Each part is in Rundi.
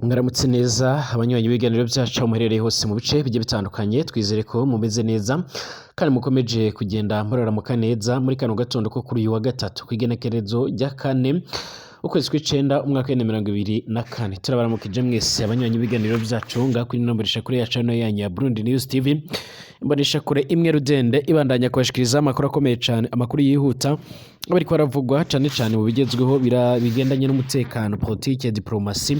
Mwaramutse neza abanywanyi b'ibiganiro byacu aho muherereye hose mu bice bigiye bitandukanye. Twizere ko mumeze neza kandi mukomeje kugenda muraramuka neza muri kano gatondo ko kuri uyu wa gatatu, kw'igenekerezo rya 4, ukwezi kw'icenda, umwaka wa 2024. Turabaramukije mwese abanywanyi b'ibiganiro byacu ngaha kuri ino mboneshakure yacu hano yanyu ya Burundi News TV, imboneshakure imwe rudende ibandanya kubashikiriza amakuru akomeye cane, amakuru yihuta aba ariko aravugwa cane cane mu bigezweho bigendanye n'umutekano, politike, diplomasi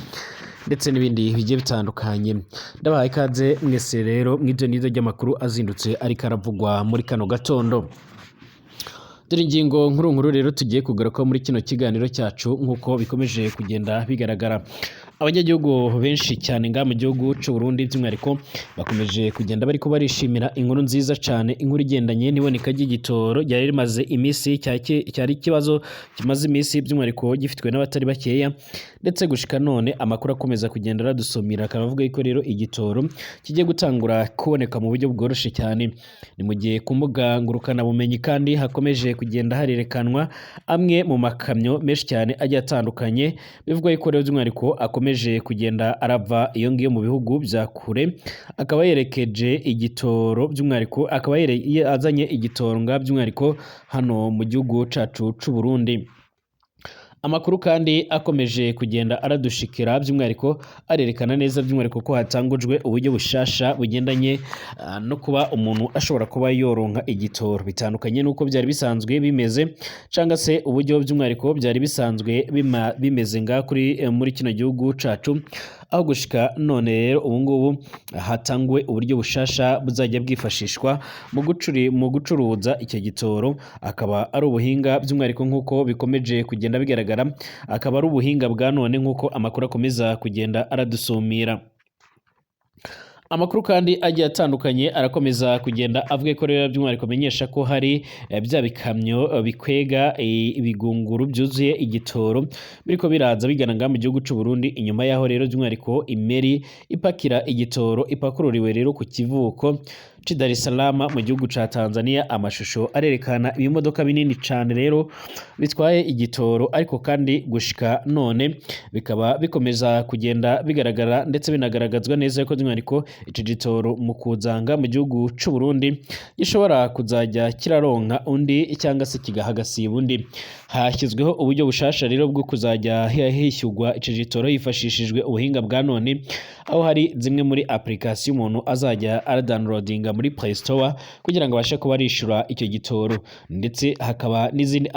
ndetse n'ibindi bigiye bitandukanye. Ndabahaye ikaze mwese rero mw'iryo nizo ry'amakuru azindutse ariko aravugwa muri kano gatondo. Dore ingingo nkuru nkuru rero tugiye kugaruka muri kino kiganiro cyacu. Nk'uko bikomeje kugenda bigaragara, abanyagihugu benshi cyane ngaha mu gihugu c'u Burundi by'umwihariko bakomeje kugenda bariko barishimira inkuru nziza cyane, inkuru igendanye n'iboneka ry'igitoro ryari rimaze iminsi, cyari ikibazo kimaze iminsi by'umwihariko gifitwe n'abatari bakeya. Ndetse gushika none amakuru akomeza kugenda aradusomira akaba avuga yuko rero igitoro kigiye gutangura kuboneka mu buryo bworoshe cyane. Ni mu gihe ku mbuga ngurukanabumenyi kandi hakomeje kugenda harerekanwa amwe mu makamyo menshi cyane agiye atandukanye, bivugwa yuko rero by'umwihariko akomeje kugenda arava iyo ngiyo mu bihugu bya kure, akaba yerekeje igitoro, by'umwihariko akaba azanye igitoro nga by'umwihariko hano mu gihugu cacu c'u Burundi. Amakuru kandi akomeje kugenda aradushikira by'umwihariko arerekana neza by'umwihariko ko hatangujwe uburyo bushasha bugendanye no kuba umuntu ashobora kuba yoronka igitoro, bitandukanye n'uko byari bisanzwe bimeze, cyangwa se uburyo by'umwihariko byari bisanzwe bimeze nga kuri muri kino gihugu cacu, aho gushika none rero ubu ngubu hatanguwe uburyo bushasha buzajya bwifashishwa mu gucuruza icyo gitoro. Akaba ari ubuhinga by'umwihariko, nk'uko bikomeje kugenda bigaragara, akaba ari ubuhinga bwa none, nk'uko amakuru akomeza kugenda aradusumira. Amakuru kandi agiye atandukanye arakomeza kugenda avuga ko rero by'umwihariko amenyesha ko hari bya bikamyo bikwega ibigunguru byuzuye igitoro biriko biraza bigana ngaha mu gihugu c'u Burundi, inyuma yaho rero by'umwihariko imeri ipakira igitoro ipakururiwe rero ku kivuko c'i Dar es Salaam mu gihugu ca Tanzania. Amashusho arerekana ibimodoka binini cane rero bitwaye igitoro, ariko kandi gushika none bikaba bikomeza kugenda bigaragara ndetse binagaragazwa neza yuko by'umwihariko ico gitoro mu kuzanga mu gihugu c'u Burundi gishobora kuzajya kiraronka undi cyangwa se kigaha agasiba undi. Hashyizweho uburyo bushasha rero bwo kuzajya hishyurwa ico gitoro hifashishijwe ubuhinga bwa none, aho hari zimwe muri application umuntu azajya aradownloadinga muri Play Store kugira ngo abashe kuba arishura icyo gitoro, ndetse hakaba n'izindi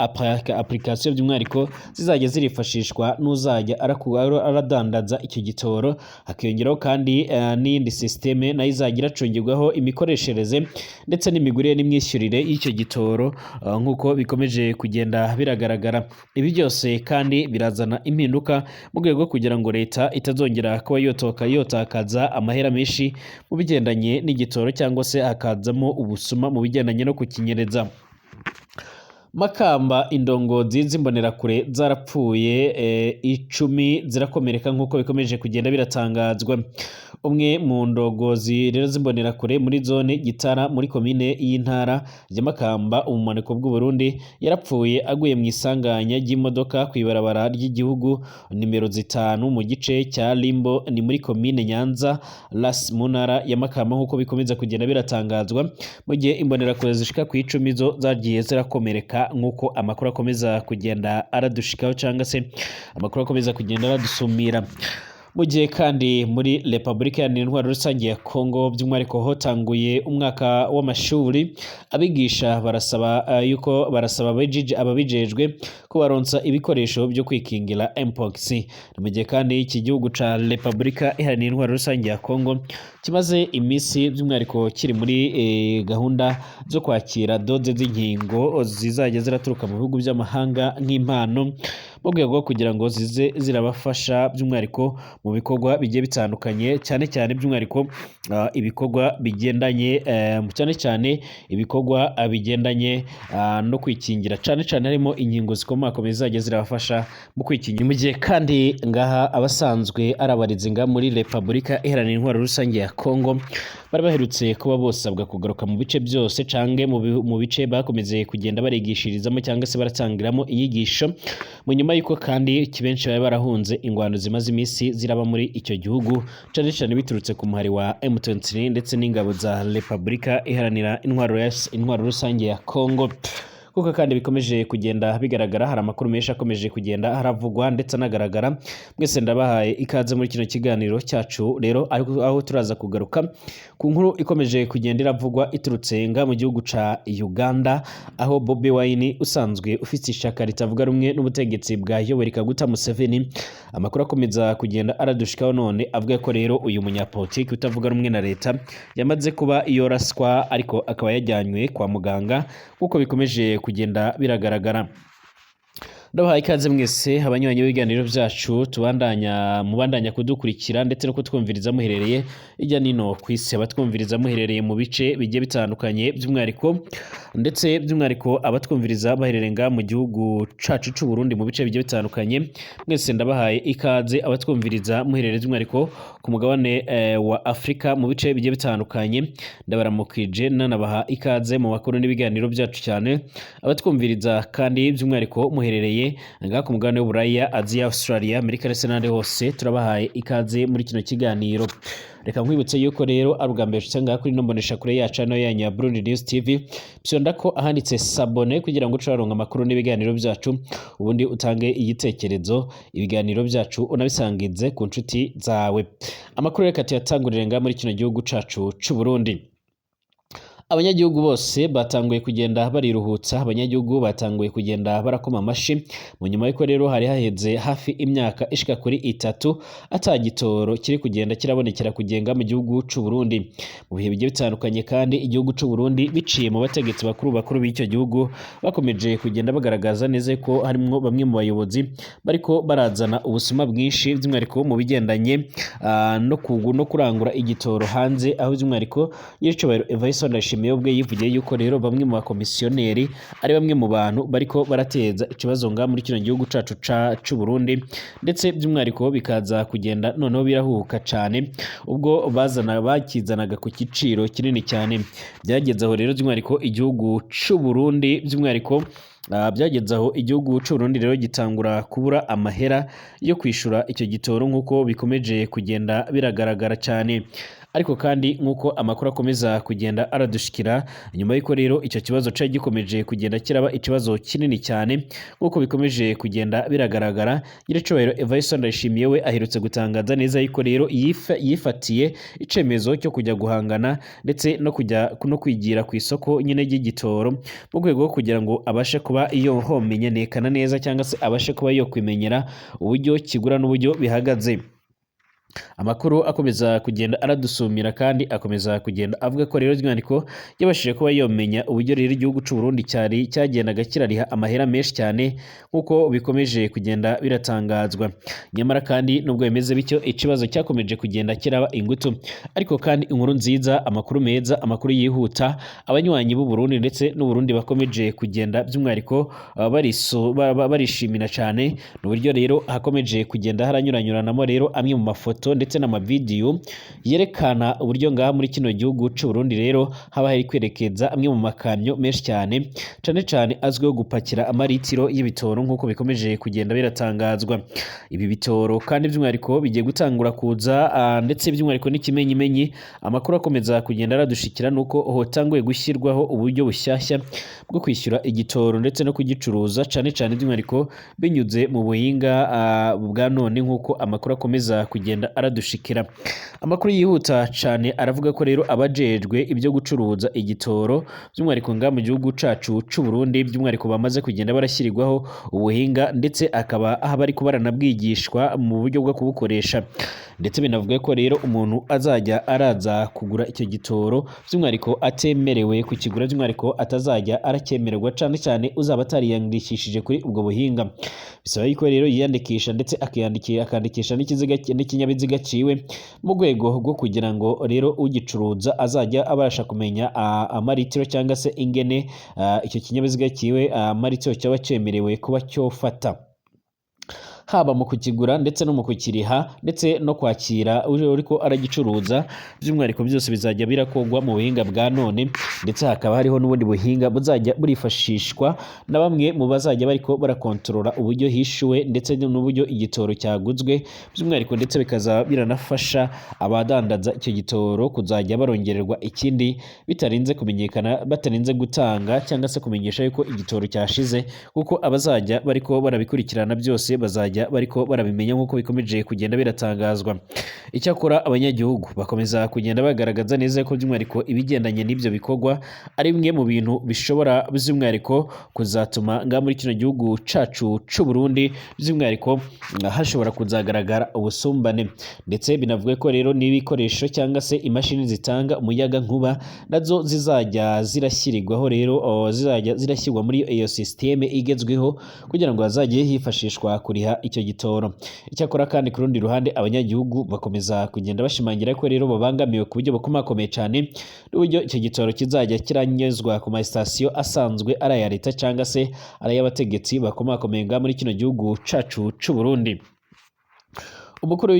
application by'umwihariko zizajya zirifashishwa n'uzajya aradandaza icyo gitoro. Hakiyongeraho kandi n'iyindi systeme nayo izajya iracungirwaho imikoreshereze ndetse n'imigurire n'imyishyurire y'icyo gitoro, nk'uko bikomeje kugenda biragaragara. Ibi byose kandi birazana impinduka mu rwego rwo kugira ngo leta itazongera kuba yotoka yotakaza amahera menshi mu bigendanye n'igitoro, cyangwa se hakazamo ubusuma mu bigendanye no kukinyereza. Makamba, indongozi z'imbonerakure zarapfuye, 10 zirakomereka, nk'uko bikomeje kugenda biratangazwa. Umwe mu ndongozi rero z'imbonerakure muri zone Gitara muri komine y'intara ya Makamba, ubumanuko bw'u Burundi, yarapfuye aguye mu isanganya ry'imodoka kw'ibarabara ry'igihugu nimero 5 mu gice cya Limbo, ni muri komine Nyanza Las mu ntara ya Makamba, nk'uko bikomeza kugenda biratangazwa, mu gihe imbonerakure zishika ku 10 zo zagiye zirakomereka, nk'uko amakuru akomeza kugenda aradushikaho cyangwa se amakuru akomeza kugenda aradusumira. Mu gihe kandi muri Repubulika Iharanira Intwaro Rusange ya Kongo by'umwihariko hotanguye umwaka w'amashuri, abigisha barasaba yuko barasaba ababijejwe kubaronsa ibikoresho byo kwikingira mpox. Ni mu gihe kandi iki gihugu ca Repubulika Iharanira Intwaro Rusange ya Kongo kimaze iminsi by'umwihariko kiri muri gahunda zo kwakira doze z'inkingo zizajya ziraturuka mu bihugu by'amahanga nk'impano, mu rwego rwo kugira ngo zize zirabafasha by'umwihariko mu bikorwa bigiye bitandukanye, cyane cyane by'umwihariko ibikorwa bigendanye cyane cyane ibikorwa bigendanye no kwikingira, cyane cyane harimo inkingo zikomakomeye zizajya zirabafasha mu kwikingira. Mu gihe kandi ngaha abasanzwe ari abarezi ngaha muri Repubulika Iharanira Intwaro Rusange ya Kongo bari baherutse kuba bosabwa kugaruka mu bice byose canke mu bice bakomeze kugenda barigishirizamo cyangwa se baratangiramo inyigisho, mu nyuma. Nyuma y'uko kandi benshi bari barahunze ingwano zimaze iminsi ziraba muri icyo gihugu, cane cane biturutse ku muhari wa M23 ndetse n'ingabo za Repubulika Iharanira Intwaro Rusange ya Congo. Kuko kandi bikomeje kugenda bigaragara, hari amakuru menshi akomeje kugenda haravugwa ndetse anagaragara. Mwese ndabahaye ikaze muri kino kiganiro cyacu rero, aho turaza kugaruka ku nkuru ikomeje kugenda iravugwa iturutse nga mu gihugu ca Uganda, aho Bobi Wine usanzwe ufite ishaka ritavuga rumwe n'ubutegetsi bwa Yoweri Kaguta Museveni, amakuru akomeza kugenda aradushikaho none avuga ko rero uyu munyapolitiki utavuga rumwe na leta yamaze kuba yoraswa, ariko akaba yajyanywe kwa muganga nk'uko bikomeje kugenda biragaragara. Ndabahaye ikaze mwese abanywanyi b'ibiganiro byacu, tubandanya mubandanya kudukurikira ndetse no kutwumviriza muherereye ijya nino ku isi, abatwumviriza muherereye mu bice bigiye bitandukanye by'umwihariko, ndetse by'umwihariko abatwumviriza baherereye nga mu gihugu cacu c'u Burundi mu bice bigiye bitandukanye, mwese ndabahaye ikaze. Abatwumviriza muherereye by'umwihariko ku mugabane wa Afrika mu bice bigiye bitandukanye, ndabaramukije nanabaha ikaze mu makuru n'ibiganiro byacu cyane. Abatwumviriza kandi by'umwihariko muherereye ngaha ku mugabane w'Uburaya, Aziya, Australia, Amerika ndetse n'ahandi hose, turabahaye ikaze muri kino kiganiro. Reka nkwibutse yuko rero ari ubwa mbere ushitse ngaha kuri ino mboneshakure yacu hano yanyu ya Burundi News TV, fyonda ko ahanditse s'abonner kugira ngo uce uraronka amakuru n'ibiganiro byacu, ubundi utange igitekerezo, ibiganiro byacu unabisangize ku nshuti zawe. Amakuru reka tuyatangurire ngaha muri kino gihugu cacu c'u Burundi. Abanyagihugu bose batanguye kugenda bariruhutsa, abanyagihugu batanguye kugenda barakoma amashi mu nyuma y'uko rero hari haheze hafi imyaka ishika kuri 3 ata gitoro kiri kugenda kirabonekera kugenga mu gihugu c'u Burundi. Mu bihe bigiye bitandukanye kandi igihugu c'u Burundi biciye mu bategetsi bakuru bakuru b'icyo gihugu bakomeje kugenda bagaragaza neza ko harimwo bamwe mu bayobozi bariko barazana ubusuma bwinshi, by'umwihariko mu bigendanye no kurangura igitoro hanze, aho by'umwihariko nyiricubahiro Evariste Ndayishimiye ubwe yivugiye yuko rero bamwe mu bakomisiyoneri ari bamwe mu bantu bariko barateza ikibazo nga muri kino gihugu cacu c'u Burundi, ndetse by'umwihariko bikaza kugenda noneho birahuka cane ubwo bakizanaga ku giciro kinini cyane. Byageze aho rero by'umwihariko igihugu c'u Burundi by'umwihariko byageze aho igihugu c'u Burundi rero gitangura kubura amahera yo kwishura icyo gitoro nk'uko bikomeje kugenda biragaragara cyane. Ariko kandi nk'uko amakuru akomeza kugenda aradushikira, nyuma y'uko rero icyo kibazo cari gikomeje kugenda kiraba ikibazo kinini cyane nk'uko bikomeje kugenda biragaragara, nyiricubahiro Evariste Ndayishimiye we aherutse gutangaza neza yuko rero yifatiye icemezo cyo kujya guhangana ndetse no kujya no kwigira ku isoko nyine ry'igitoro mu rwego rwo kugira ngo abashe kuba yohomenyerekana neza cyangwa se abashe kuba yokwimenyera uburyo kigura n'uburyo bihagaze. Amakuru akomeza kugenda aradusumira kandi akomeza kugenda avuga ko rero by'umwihariko yabashije kuba yomenya uburyo rero igihugu c'u Burundi cyari cyagendaga kirariha amahera menshi cyane nk'uko bikomeje kugenda biratangazwa. Nyamara kandi nubwo bimeze bityo, ikibazo cyakomeje kugenda kiraba ingutu. Ariko kandi inkuru nziza, amakuru meza, amakuru yihuta, abanywanyi b'u Burundi ndetse n'u Burundi bakomeje kugenda by'umwihariko barishimira cyane n'uburyo rero hakomeje kugenda haranyuranyuranamo rero amwe mu mafoto ndetse n'amavideyo yerekana uburyo ngaha muri kino gihugu c'u Burundi rero haba hari kwerekeza amwe mu makamyo menshi cyane, cane cane azwiho gupakira amaritiro y'ibitoro nk'uko bikomeje kugenda biratangazwa. Ibi bitoro kandi by'umwihariko bigiye gutangura kuza, ndetse by'umwihariko n'ikimenyimenyi amakuru akomeza kugenda aradushikira nuko hotanguye gushyirwaho uburyo bushyashya bwo kwishyura igitoro ndetse no kugicuruza, cane cane by'umwihariko binyuze mu buhinga bwa none nk'uko amakuru akomeza kugenda aradushikira. Amakuru yihuta cane aravuga ko rero abajejwe ibyo gucuruza igitoro by'umwihariko nga mu gihugu cacu c'u Burundi by'umwihariko bamaze kugenda barashyirirwaho ubuhinga, ndetse akaba aho bari baranabwigishwa mu buryo bwo kubukoresha, ndetse binavuga ko rero umuntu azajya araza kugura icyo gitoro by'umwihariko atemerewe kukigura, by'umwihariko atazajya aracyemererwa, cane cyane uzaba atariyandikishije kuri ubwo buhinga. Bisaba yuko rero yiyandikisha ndetse akandikisha n'ikinyabiziga ciwe mu rwego rwo kugira ngo rero ugicuruza azajya abasha kumenya amaritiro cyangwa se ingene icyo kinyabiziga ciwe amaritiro cyaba cyemerewe kuba cyofata. haba mu kukigura ndetse no mu kukiriha ndetse no kwakira uriko aragicuruza. By'umwihariko byose bizajya birakogwa mu buhinga bwa none, ndetse hakaba hariho n'ubundi buhinga buzajya burifashishwa na bamwe mu bazajya bariko barakontorora uburyo hishuwe ndetse n'uburyo igitoro cyaguzwe by'umwihariko, ndetse bikaza biranafasha abadandaza icyo gitoro kuzajya barongererwa ikindi bitarinze kumenyekana, batarinze gutanga cyangwa se kumenyesha yuko igitoro cyashize, kuko abazajya bariko barabikurikirana byose bazajya bariko barabimenya nk'uko bikomeje kugenda biratangazwa. Icyakora abanyagihugu bakomeza kugenda bagaragaza neza ko by'umwihariko ibigendanye n'ibyo bikorwa ari bimwe mu bintu bishobora by'umwihariko kuzatuma ngaha muri kino gihugu cacu c'u Burundi by'umwihariko hashobora kuzagaragara ubusumbane. Ndetse binavuga ko rero n'ibikoresho cyangwa se imashini zitanga umuyaga nkuba nazo zizajya zirashyirirwaho rero, zizajya zirashyirwa muri iyo système igezweho kugira ngo hazajye hifashishwa kuriha icyo gitoro. Icyakora kandi ku rundi ruhande abanyagihugu bakomeza kugenda bashimangira ko rero babangamiwe ku buryo bukomakomeye cyane n'uburyo icyo gitoro kizajya kiranyuzwa ku masitasiyo asanzwe ari aya leta cyangwa se ari ay'abategetsi bakomakomeye ngaha muri kino gihugu cacu c'u Burundi. Umukuru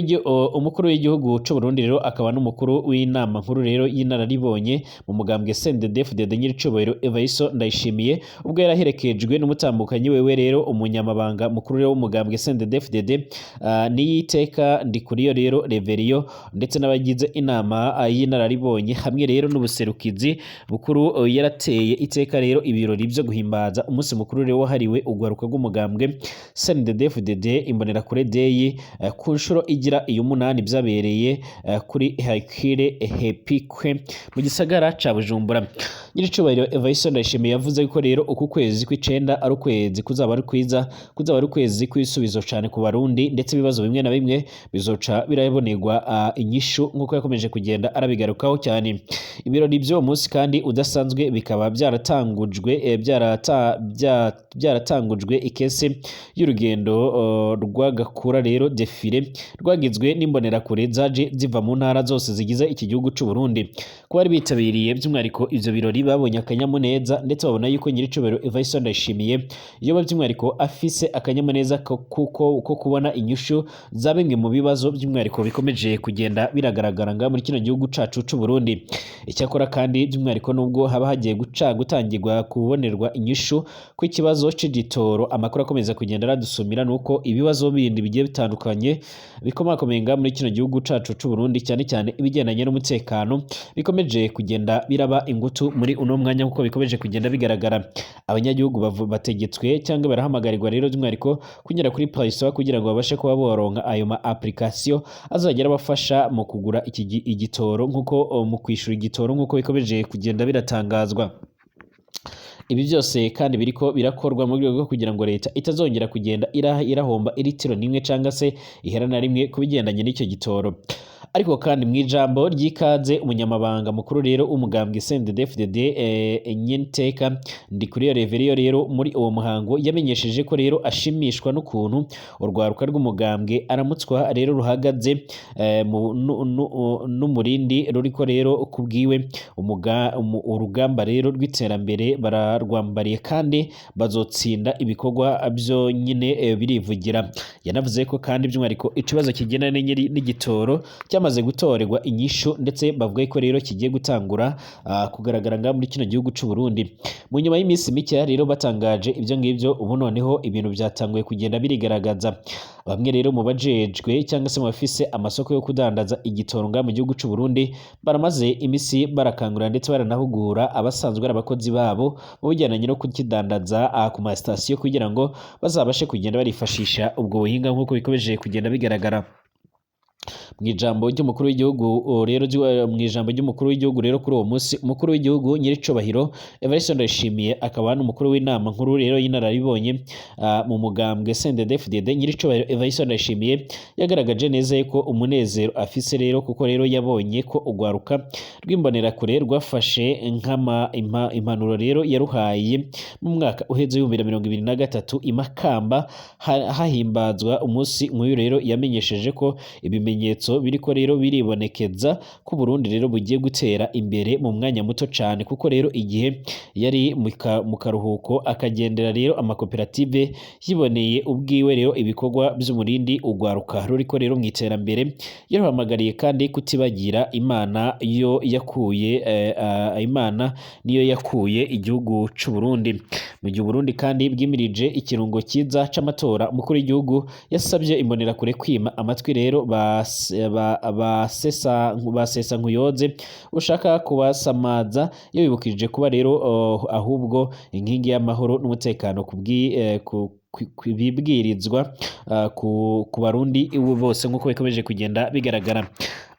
w'igihugu c'u Burundi rero akaba n'umukuru w'inama nkuru rero y'inararibonye mu mugambwe CNDD-FDD, nyiricubahiro Evaristo Ndayishimiye, ubwo yaraherekejwe n'umutambukanyi wewe rero umunyamabanga mukuru rero w'umugambwe CNDD-FDD, Niyiteka Ndikuriyo rero Reveriyo, ndetse n'abagize inama y'inararibonye hamwe rero n'ubuserukizi bukuru, yarateye iteka rero ibirori byo guhimbaza umunsi mukuru rero wahariwe ugwaruka rw'umugambwe CNDD-FDD, Imbonerakure Day, ku nshuro igira iyo munani, byabereye kuri Hercule Hepikwe mu gisagara ca Bujumbura. Nyiricubahiro Evariste Ndayishimiye yavuze ko rero uku kwezi kw'icenda ari ukwezi kuzaba ari kwiza, kuzaba ari ukwezi kw'ibisubizo cane ku Barundi, ndetse ibibazo bimwe na bimwe bizoca birabonerwa inyishu nk'uko yakomeje kugenda arabigarukaho cyane. Ibirori by'uwo munsi kandi udasanzwe bikaba byaratangujwe ikese y'urugendo rw'agakura rero, défilé, rwagizwe n'imbonerakure zaje ziva mu ntara zose zigize iki gihugu c'u Burundi. Ku bari bitabiriye by'umwihariko ivyo birori babonye akanyamuneza, ndetse babona yuko nyiricubahiro Evariste Ndayishimiye yoba by'umwihariko afise akanyamuneza kuko ko kubona inyishu za bimwe mu bibazo by'umwihariko bikomeje kugenda biragaragara ngaha muri kino gihugu cacu c'u Burundi. Icyakora kandi by'umwihariko nubwo haba hagiye guca gutangirwa kubonerwa inyishu kw'ikibazo c'igitoro, amakuru akomeza kugenda aradusumira nuko ibibazo bindi bigiye bitandukanye bikomakomeye ngaha muri kino gihugu cacu c'u Burundi, cyane cyane ibigendanye n'umutekano, bikomeje kugenda biraba ingutu muri uno mwanya nkuko bikomeje kugenda bigaragara. Abanyagihugu bategetswe cyangwa barahamagarirwa rero by'umwihariko kunyura kuri Play Store kugira ngo babashe kuba boronka ayo ma application azajya arabafasha mu kugura iki igitoro nkuko mu kwishura igitoro nkuko bikomeje kugenda biratangazwa. Ibi byose kandi biriko birakorwa mu rwego rwo kugira ngo leta itazongera kugenda irahomba iritiro n'imwe cyangwa se ihera na rimwe ku bigendanye n'icyo gitoro. Ariko kandi mu ijambo ry'ikaze, umunyamabanga mukuru rero w'umugambwe CNDD-FDD, Nyenteka Ndikuriyo Reveriyo, rero muri uwo muhango yamenyesheje ko rero ashimishwa n'ukuntu urwaruka rw'umugambwe aramutswa rero ruhagaze n'umurindi ruriko rero kubwiwe urugamba rero rw'iterambere bararwambariye kandi bazotsinda, ibikorwa byo nyine birivugira. Yanavuze ko kandi by'umwihariko ikibazo kigendana n'igitoro cyamaze gutorerwa inyishu, ndetse bavuga ko rero kigiye gutangura kugaragara ngaha muri kino gihugu c'u Burundi. Mu nyuma y'iminsi mike rero batangaje ibyo ngibyo, ubu noneho ibintu byatanguye kugenda birigaragaza. Bamwe rero mu bajejwe cyangwa se mu bafise amasoko yo kudandaza igitoro ngaha mu gihugu c'u Burundi baramaze imisi barakangurira ndetse baranahugura abasanzwe ari abakozi babo mu bijyanye no kukidandaza ku masitasiyo kugira ngo bazabashe kugenda barifashisha ubwo buhinga nk'uko bikomeje kugenda bigaragara. Mu ijambo ry'umukuru w'igihugu rero mu ijambo ry'umukuru w'igihugu rero kuri uwo munsi, umukuru w'igihugu nyiricubahiro Evariste Ndayishimiye akaba n'umukuru w'inama nkuru rero y'inararibonye mu mugambwe CNDD-FDD, nyiricubahiro Evariste Ndayishimiye yagaragaje neza yuko umunezero afise rero kuko rero yabonye ko urwaruka rw'imbonerakure rwafashe nkama impanuro rero yaruhaye mu mwaka uheze w'2023 i Makamba hahimbazwa umunsi nk'uyu. Rero yamenyesheje ko ibimenyetso ibimenyetso biriko rero biribonekeza ko Burundi rero bugiye gutera imbere mu mwanya muto cane, kuko rero igihe yari mu karuhuko akagendera rero amakoperative, yiboneye ubwiwe rero ibikorwa vy'umurindi ugwaruka ruriko rero mw'iterambere. Yaruhamagariye kandi kutibagira Imana yo yakuye Imana niyo yakuye igihugu c'u Burundi. Mu gihe Burundi kandi bwimirije ikirungo cyiza c'amatora, umukuru w'igihugu yasabye imbonerakure kwima amatwi rero basesa nkuyoze ushaka kubasamaza. Yabibukije kuba rero ahubwo inkingi y'amahoro n'umutekano bibwirizwa ku Barundi bose, nk'uko bikomeje kugenda bigaragara.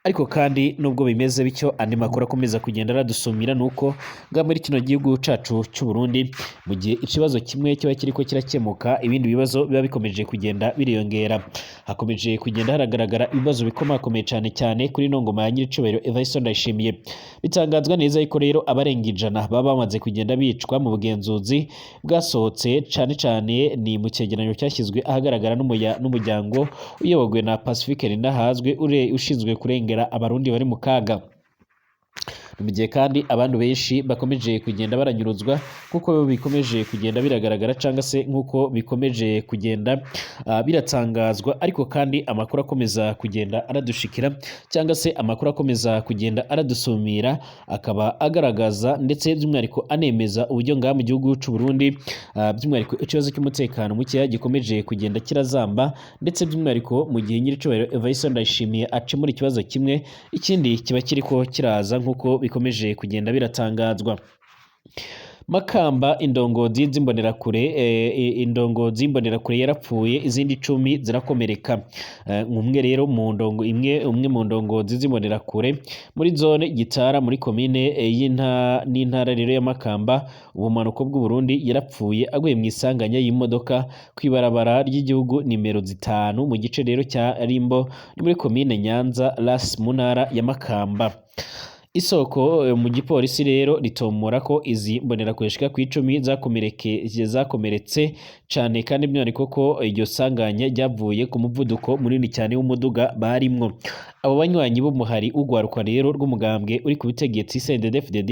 Ariko kandi nubwo bimeze bityo, andi makuru akomeza kugenda aradusumira nuko nga muri kino gihugu cacu c'u Burundi, mu gihe ikibazo kimwe kiba kiriko kirakemuka, ibindi bibazo biba bikomeje kugenda biriyongera. Hakomeje kugenda haragaragara ibibazo bikomakomeye cane cyane kuri ino ngoma ya nyiricubahiro Evariste Ndayishimiye. Bitangazwa neza yuko rero abarenga 100 baba bamaze kugenda bicwa mu bugenzuzi bwasohotse, cane cane ni mu cyegeranyo cyashyizwe ahagaragara n'umuryango uyobowe na Pacifique Rinahazwe ushinzwe kurengera abarundi bari mu kaga. Mu gihe kandi abantu benshi bakomeje kugenda baranyuruzwa, kuko bikomeje kugenda biragaragara cyangwa se nk'uko bikomeje kugenda biratangazwa. Ariko kandi amakuru akomeza kugenda aradushikira cyangwa se amakuru akomeza kugenda aradusumira akaba agaragaza ndetse by'umwihariko anemeza uburyo ngaha mu gihugu c'u Burundi, by'umwihariko ikibazo cy'umutekano mukeya gikomeje kugenda kirazamba, ndetse by'umwihariko mu gihe nyiricubahiro Evariste Ndayishimiye acemura ikibazo kimwe, ikindi kiba kiriko kiraza, nk'uko bikomeje kugenda biratangazwa. Makamba, indongozi z'imbonerakure indongozi z'imbonerakure yarapfuye, izindi 10 zirakomereka. Umwe rero mu ndongo imwe umwe mu ndongozi z'imbonerakure muri zone Gitara muri komine n'intara rero ya Makamba, ubumanuko bw'u Burundi, yarapfuye aguye mu isanganya y'imodoka kw'ibarabara ry'igihugu nimero 5 mu gice rero cya Rimbo, ni muri komine Nyanza Las mu ntara ya Makamba. Isoko mu gipolisi rero ritomora ko izi mbonerakure zishika ku 10 zakomeretse cane, kandi by'umwihariko ko iryo sanganya ryavuye ku muvuduko munini cyane w'umuduga barimwo. Abo banywanyi b'umuhari ugwaruka rero rw'umugambwe uri ku butegetsi CNDD-FDD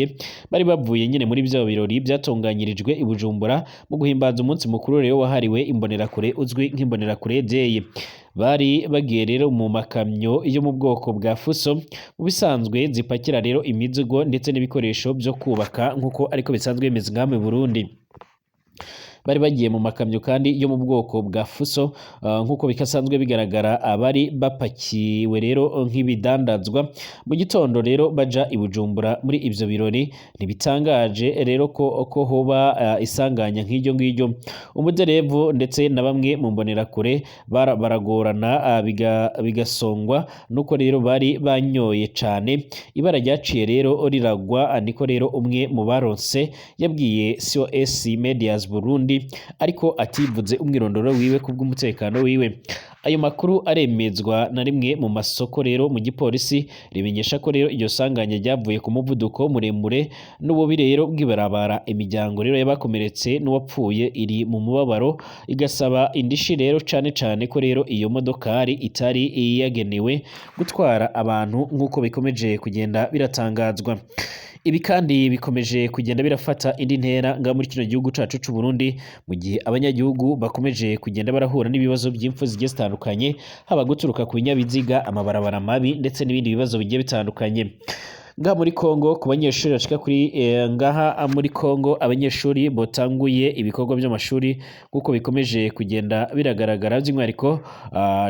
bari bavuye nyine muri bya birori byatunganyirijwe i Bujumbura mu guhimbaza umunsi mukuru rero wahariwe imbonerakure uzwi nk'imbonerakure Day. Bari bagiye rero mu makamyo yo mu bwoko bwa fuso, mu bisanzwe zipakira rero imizigo ndetse n'ibikoresho byo kubaka, nk'uko ariko bisanzwe bimeze ngaha mu Burundi. Bari bagiye mu makamyo kandi yo mu bwoko bwa fuso, nk'uko bikasanzwe bigaragara, abari bapakiwe rero nk'ibidandazwa mu gitondo rero baja i Bujumbura muri ivyo birori. Ntibitangaje rero ko hoba isanganya nk'iryo ngiryo. Umuderevu ndetse na bamwe mu mbonerakure baragorana, bigasongwa nuko rero bari banyoye cane. Ibara ryaciye rero riragwa, niko rero umwe mu baronse yabwiye COS Medias Burundi, ariko ativuze umwirondoro wiwe kubw'umutekano wiwe. Ayo makuru aremezwa na rimwe mu masoko rero mu gipolisi, rimenyesha ko rero iryo sanganya ryavuye ku muvuduko muremure n'ububi rero bw'ibarabara. Imiryango rero y'abakomeretse n'uwapfuye iri mu mubabaro, igasaba indishi rero, cane cane ko rero iyo modokari itari yagenewe gutwara abantu, nk'uko bikomeje kugenda biratangazwa. Ibi kandi bikomeje kugenda birafata indi ntera nga muri kino gihugu cacu c'u Burundi, mu gihe abanyagihugu bakomeje kugenda barahura n'ibibazo by'impfu zigiye zitandukanye, haba guturuka ku binyabiziga, amabarabara mabi ndetse n'ibindi bibazo bigiye bitandukanye. Ngaha muri Kongo ku banyeshuri bashika kuri ngaha muri Kongo abanyeshuri botanguye ibikorwa by'amashuri, nk'uko bikomeje kugenda biragaragara. By'umwihariko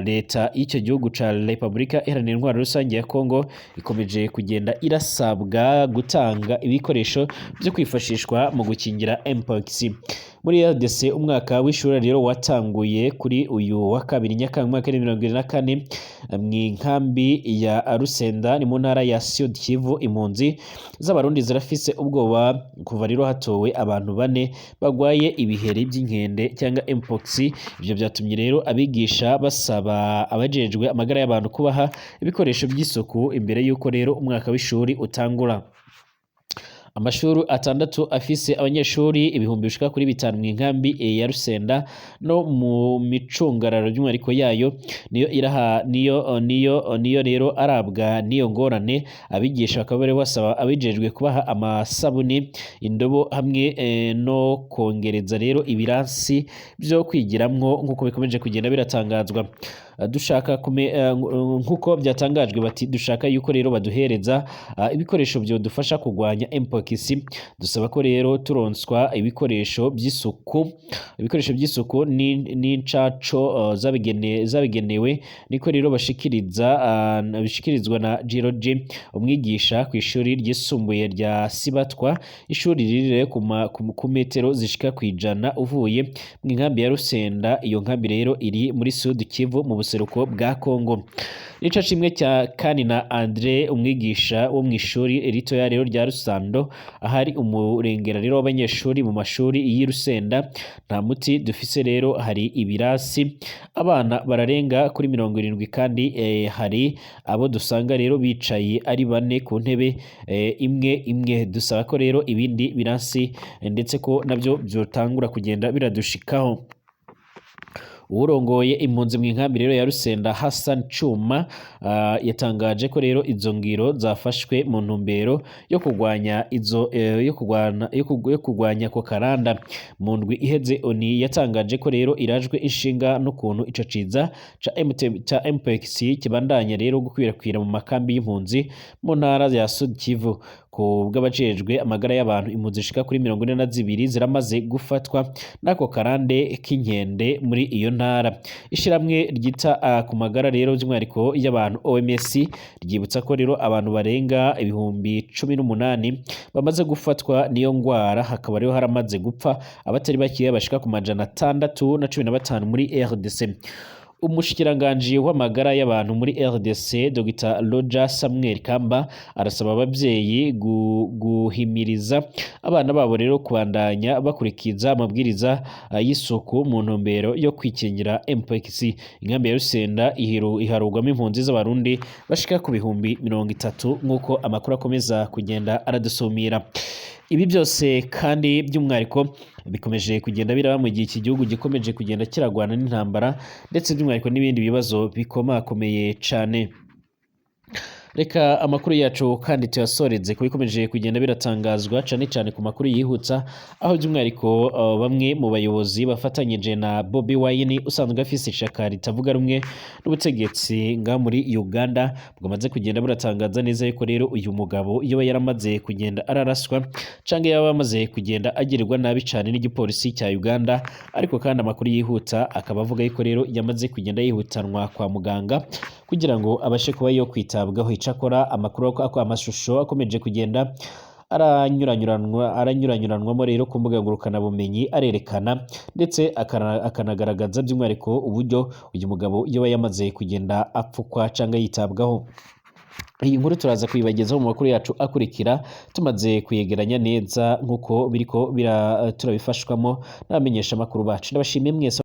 leta y'icyo gihugu ca Republika Iharanira Intwaro Rusange ya Kongo ikomeje kugenda irasabwa gutanga ibikoresho byo kwifashishwa mu gukingira mpox. Muri RDC umwaka w'ishuri rero watanguye kuri uyu wa kabiri Nyakanga umwaka wa 2024 mu nkambi ya Rusenda, ni mu ntara ya Sud Kivu. Impunzi z'abarundi zirafise ubwoba kuva rero hatowe abantu 4 bagwaye ibiheri by'inkende cyangwa mpox. Ibyo byatumye rero abigisha basaba abajejwe amagara y'abantu kubaha ibikoresho by'isuku imbere y'uko rero umwaka w'ishuri utangura. Amashuri atandatu afise abanyeshuri 5,000 bishika mu nkambi ya Rusenda no mu micungararo by'umwihariko yayo niyo iraha niyo rero arabwa niyo ngorane. Abigisha bakaba bari basaba abijejwe kubaha amasabuni, indobo hamwe no kongereza rero ibirasi byo kwigiramwo, nk'uko bikomeje kugenda biratangazwa. Dushaka nkuko byatangajwe, bati dushaka yuko rero baduhereza ibikoresho byodufasha kurwanya mpox. Dusaba ko rero turonswa ibikoresho by'isuku n'incaco zabigenewe. Niko rero bashikiriza, bishikirizwa na Giroji, umwigisha ku ishuri ryisumbuye rya Sibatwa, ishuri riri ku metero zishika ku 100 uvuye mu nkambi ya Rusenda. Iyo nkambi rero iri muri Sud Kivu, mu buseruko bwa Kongo. Nico kimwe cya kandi na Andre, umwigisha wo mu ishuri ritoya rero rya Rusando, ahari umurengera rero w'abanyeshuri mu mashuri y'i Rusenda. Nta muti dufise rero, hari ibirasi abana bararenga kuri 70, kandi hari abo dusanga rero bicaye ari bane ku ntebe imwe imwe. Dusaba ko rero ibindi birasi ndetse ko nabyo byotangura kugenda biradushikaho. Uwurongoye impunzi mu inkambi rero ya Rusenda, Hassan Chuma, yatangaje ko rero izo ngiro zafashwe mu ntumbero yo kurwanya izo yo kurwana yo kurwanya ako karanda. Mu ndwi iheze, ONU yatangaje ko rero irajwe ishinga n'ukuntu ico ciza ca MT ca Mpox kibandanya rero gukwirakwira mu makambi y'impunzi mu ntara ya Sud Kivu. Ku bw'abajejwe amagara y'abantu, impunzi zishika kuri 42 ziramaze gufatwa n'ako karande k'inkende muri iyo ntara. Ishiramwe ryita ku magara rero by'umwihariko y'abantu, OMS, ryibutsa ko rero abantu barenga 18,000 bamaze gufatwa n'iyo ngwara, hakaba rero haramaze gupfa abatari bakeya bashika ku 615 muri RDC. Umushikiranganji w'amagara y'abantu muri RDC, Dr Roger Samuel Kamba, arasaba ababyeyi guhimiriza abana babo rero kubandanya bakurikiza amabwiriza y'isuku mu ntumbero yo kwikingira mpox. Inkambi ya Rusenda iharugwamo impunzi z'Abarundi bashika ku 30,000, nk'uko amakuru akomeza kugenda aradusumira. Ibi byose kandi by'umwihariko bikomeje kugenda biraba mu gihe iki gihugu gikomeje kugenda kiragwana n'intambara, ndetse by'umwihariko n'ibindi bibazo bikomakomeye cane. Reka amakuru yacu kandi tuyasoreze ku bikomeje kugenda biratangazwa, cane cane ku makuru yihutsa, aho by'umwihariko bamwe mu bayobozi bafatanyije na Bobi Wine, usanzwe afise ishaka ritavuga rumwe n'ubutegetsi nga muri Uganda, bwamaze kugenda buratangaza neza yuko rero uyu mugabo iyo yaramaze kugenda araraswa canke yaba amaze kugenda agirirwa nabi cane n'igipolisi cya Uganda. Ariko kandi amakuru yihuta akaba avuga yuko rero yamaze kugenda yihutanwa kwa muganga kugira ngo abashe kuba yo kwitabwaho. Icakora amakuru ako amashusho akomeje kugenda aranyuranyuranwamo rero ku mbuga ngurukanabumenyi arerekana ndetse akanagaragaza by'umwihariko uburyo uyu mugabo yoba yamaze kugenda apfukwa cyangwa yitabwaho. Iyi nkuru turaza kuyibagezaho mu makuru yacu akurikira, tumaze kuyegeranya neza nk'uko biriko turabifashwamo n'abamenyesha amakuru bacu. Ndabashimiye mwese.